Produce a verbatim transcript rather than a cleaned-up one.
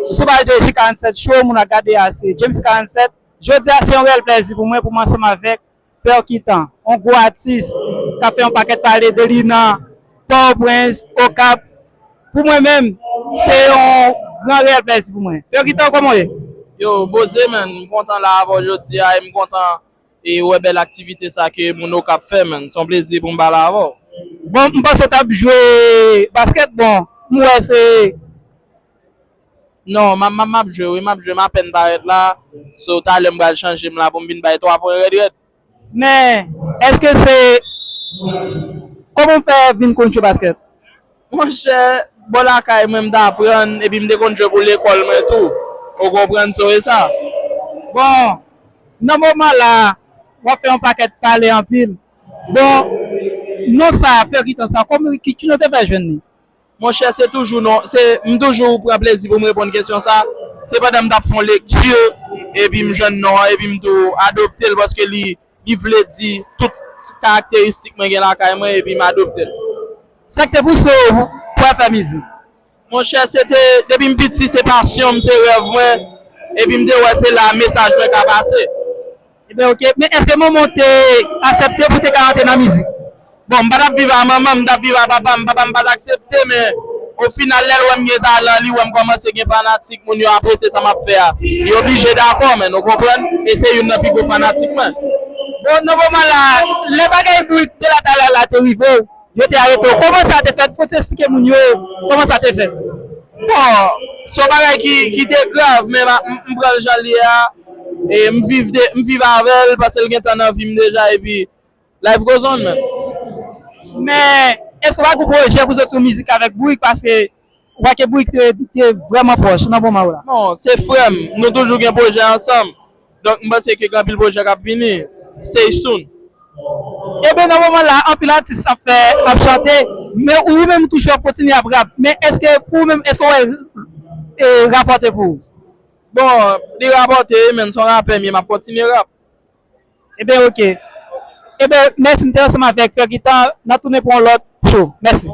Sou paj de J karanntsèt Show, moun ap gade a se James karanntsèt. Jodi a se yon reyèl plèzi pou mwen pou m ansanm avèk Pèkitan, yon gwo atis k ap fè yon pakèt pale de li nan Pòtoprens, Okap. Pou mwen menm, se yon gran reyèl plèzi pou mwen. Pèkitan, kòman w ye? Yo, Boze, man, m kontan la avè w jodi a e m kontan e wè bèl aktivite sa ke moun Okap fè, man. Se yon plezi pou m pale avè w. Bon, m panse w t ap jwe baskèt, bon, m wè se Non, m ap, m ap, m ap jwe, wi, m ap jwe, m apèn parèt la. So, talè m pral chanje m la pou m vin bay twa pwen rèd rèd. Men, èske se, kòman w fè vin konn jwe baskèt? Monchè, bò lakay mwen, m t aprann, epi m te konn jwe pou lekòl mwen tou. Ou konprann, so, e sa. Bon, nan moman la, w ap fè yon pakèt pale anpil. Bon, non sa, Pèkitan sa, kòman, ki, ki jan w te fè jwenn li? Monchè, se toujou non, se, m toujou pran plezi pou m reponn kesyon sa. Se pandan m t ap fè yon lekti, epi m jwenn non an, epi m tou adopte l, paske li, li vle di tout karakteristik mwen gen lakay mwen, epi m adopte l. Sa k te pouse w pou w fè mizik? Monchè, se te, depi m piti, se pasyon m, se rèv mwen, epi m te wè se la mesaj mwen ka pase. Ebyen, oke. Men èske manman w te aksepte pou w te ka rantre nan mizik? Bon, m pa t ap viv a manman m, m t ap viv a papa m. Papa m pa t aksepte, men o final, lè l wè m gen talan, li wè m kòmanse gen fanatik, moun yo apresye sa m ap fè a, li oblije dakò, men, ou konprann? E se youn nan pi gwo fanatik mwen. Bon, nan moman la, lè bagay bourik de la talè la te rive w, yo te arete w. Kòman sa te fèt? Fò w te eksplike moun yo kòman sa te fèt. Bon, se yon bagay ki, ki te grav, men m, m pran l jan l ye a. E m viv de, m viv avè l, paske l gentan nan vi m deja, epi life goes on, man. Men, èske w pa gen pwojè pou soti yon mizik avèk Bourik? Paske w pa ke Bourik te, te vrèman pwòch nan moman w la. Non, se frè m. Nou toujou gen pwojè ansanm. Donk, m panse ke gen anpil pwojè k ap vini. Stay tuned. Ebyen, nan moman la, anpil atis ap fè, ap chante, men ou menm toujou ap kontinye ap rap. Men èske pou ou menm, èske w wè l, e, rapòte pou ou? Bon, li rapòte, men se yon rapè m ye, m ap kontinye rap. Ebyen, oke. Ebyen, mèsi, m te ansanm avèk Pèkitan, n a tounen pou yon lòt show. Mèsi.